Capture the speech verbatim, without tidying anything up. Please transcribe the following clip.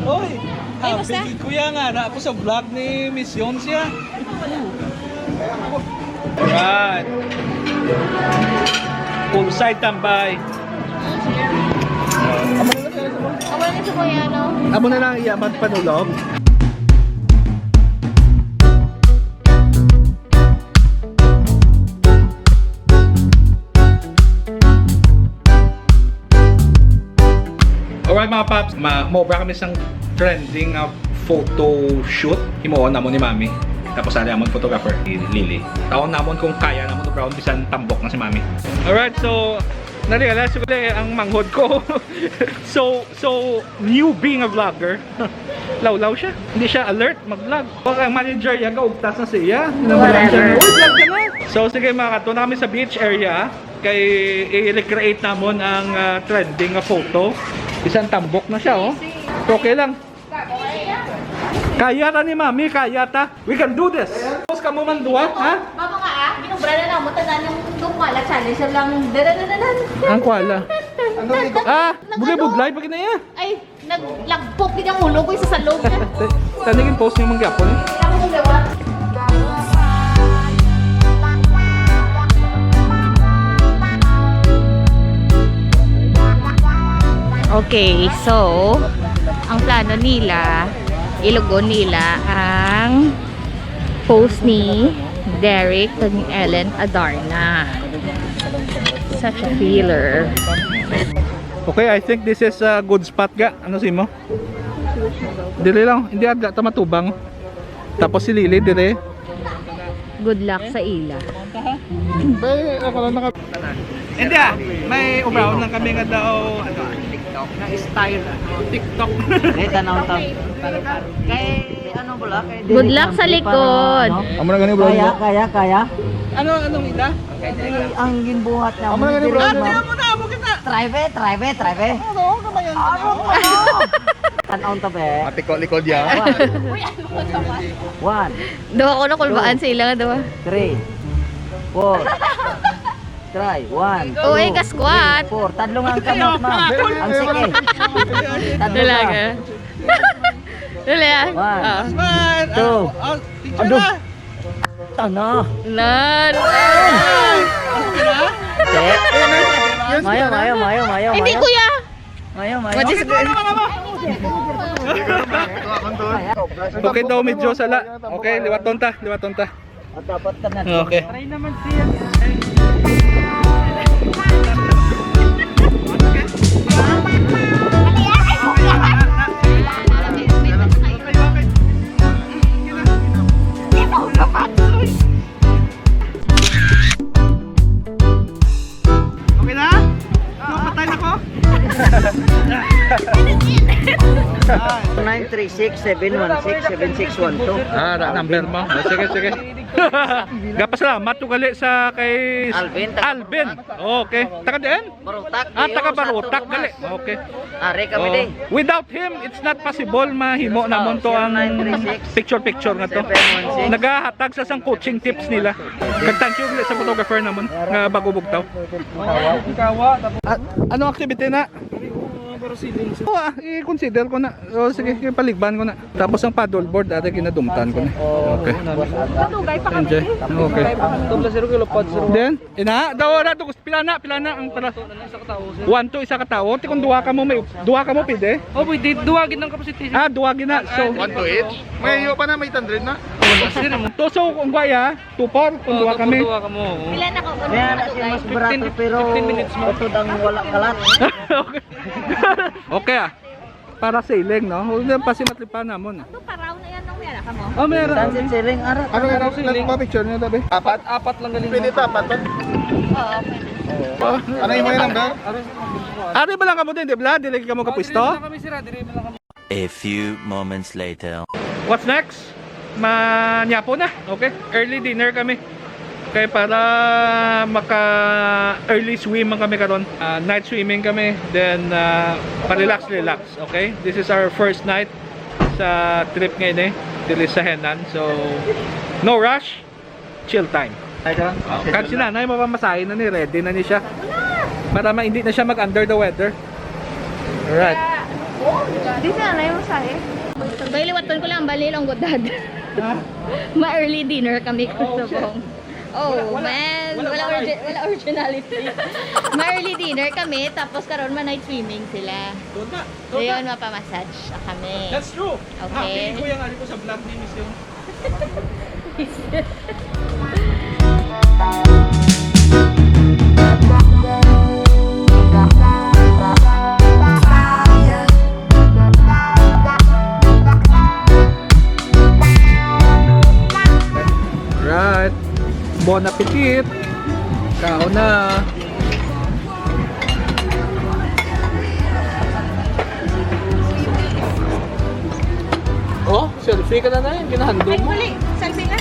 Oy! Ay, basta. Happy gid, kuya, nga na ako sa vlog ni Miss Yon siya. Alright. Poolside tambay. Amo na lang siya, no? Amo na lang iya magpanulog. Alright, mga paps, ma maobra kami sang trending nga photo shoot. Himuon namon ni Mami. Tapos ari amon photographer, si Lily. Taon namon kung kaya namon obra-on bisan tambok na si Mami. Alright, so na-realize ko gali ang manghod ko. So, so newbie nga vlogger. Lawlaw siya. Hindi siya alert mag-vlog. Pag ang manager niya, gaugtas na siya. Whatever. Uy, vlog ka na. So, sige, mga kato, na kami sa beach area. Kay i-recreate namon ang, ah, trending nga photo. Bisan tambok na siya, oh. Okay lang. Kaya ta ni Mami, kaya ta. We can do this. Tapos kamo man duwa, ha? Mama nga, ah, ginubra na namo tanan yung Dukwala challenge lang. Dara na na. Ang kwala. Ah, budlay-budlay pa gina iya. Ay, naglagpok din ang ulo ko sa salog. Tani gin post niyo man gyapon, eh. Ako mo gawa. Okay, so ang plano nila, ilugon nila ang post ni Derek kag ni Ellen Adarna. Such a feeler. Okay, I think this is a good spot ga. Ano si mo? Dili lang, hindi adga ta matubang. Tapos si Lily dire. Good luck sa ila. Bay, ako lang naka- Hindi ah, may ubraon lang kami nga daw, ano, TikTok na style, ano, TikTok. Dahil tanaw ta. Kay, ano pala, kay Good luck sa likod. Amo na gani, bro. Kaya, kaya, kaya. Ano, anong ila? Kay ang ginbuhat niya. Amo na gani, bro. Ah, tiyan mo na, amo kita. Try be, try be, try be. Ano, ano ba yan? Ano ba? Tanaw ta be. Matiko likod ya. One. One. Daw ako na kulbaan sa ila nga daw. Three. Four. Try. One, two, three, four. Tadlo nga ang kamot, ma. Ang siki. Tadlo ka. Talaga. Dali, ah. One, two. Ado. Tana. Nan. Mayo, mayo, mayo, mayo. Hindi, kuya. Mayo, mayo. What is this? Okay daw, medyo sala. Okay, liwaton ta, liwaton ta. At dapat ka na. Okay. Try naman siya. Okay na? Ano, patay na ko? Nine three six, seven one six, seven six one two. Ah, da number mo. Oh, sige, sige. Gapasalamat ko gali sa kay Alvin, taga Alvin. Barutak. Okay. Taga diin? Barutak. Ah, taga Barutak gali. Okay. Ari kami, oh, di. Without him, it's not possible mahimo namon to ang picture-picture nga to. Nagahatag sa sang coaching tips nila. Kag thank you ulit sa photographer namon nga bago bugtaw. Ah, ano activity na? Oh, ah, i-consider ko na. Oh, sige, ipaligban ko na. Tapos ang paddleboard, dati ginadumtan ko na. Okay. Madugay pa kami. Enjoy. Okay. Then, ina, daw na to, pila na, pila na ang para. One to isa ka tawo. Ti kung duha ka mo, may duha ka mo pwede? Oh, pwede. Duha gid ang capacity. Ah, duha gid na. So, one to each? May iyo pa na, may eight hundred na. Oh, sir, mo. To, so, kung guwaya, two four, kung duha kami. Duha ka mo. Pila na ko? Kaya na siya mas barato, pero fifteen minutes mo. Utod ang wala kalat. Okay. Okay, ah. Para sailing, no? Huwag na pasimatlipan namon, ah. Ito, paraw na yan, no? May ara ka mo? Oh, meron. Sunset sailing, ara. Ano, meron? Ano, picture niyo, tabi? Apat? Apat lang galing. Pwede ito, apat, ah? Oo, pwede. Ano yung mga number? Ari ba lang kamo din, di ba? Dili kamo kapwisto? Dili lang kami, sir, ah. Dili lang kami. A few moments later. What's next? Manyapo na. Okay. Early dinner kami. Okay, para maka early swim man kami karon. Ah, night swimming kami. Then, ah, pa-relax, relax. Okay? This is our first night sa trip ngayon, eh. Diri sa Henan. So, no rush. Chill time. Ay, sir. Oh, kag si nanay, mapamasahe na ni, ready na ni siya. Para ma-, hindi na siya mag-under the weather. Alright. Di na na yung sahe. Bay, liwaton ko lang, bali lang gud, Dad. Ha? Ma-early dinner kami, Oh, kusubong. shit. Oh, Wala, wala, man. wala Wala, bahay. orgi- wala originality. Ma-early dinner kami, tapos karon ma-night swimming sila. Doon na. So yun, mapamassage na kami. That's true. Okay. Happy ko yung ano ko sa vlog ni Miss yung Right. Bon appetit. Kao na. Oh, selfie ka na na yung ginahandong mo. Selfie na.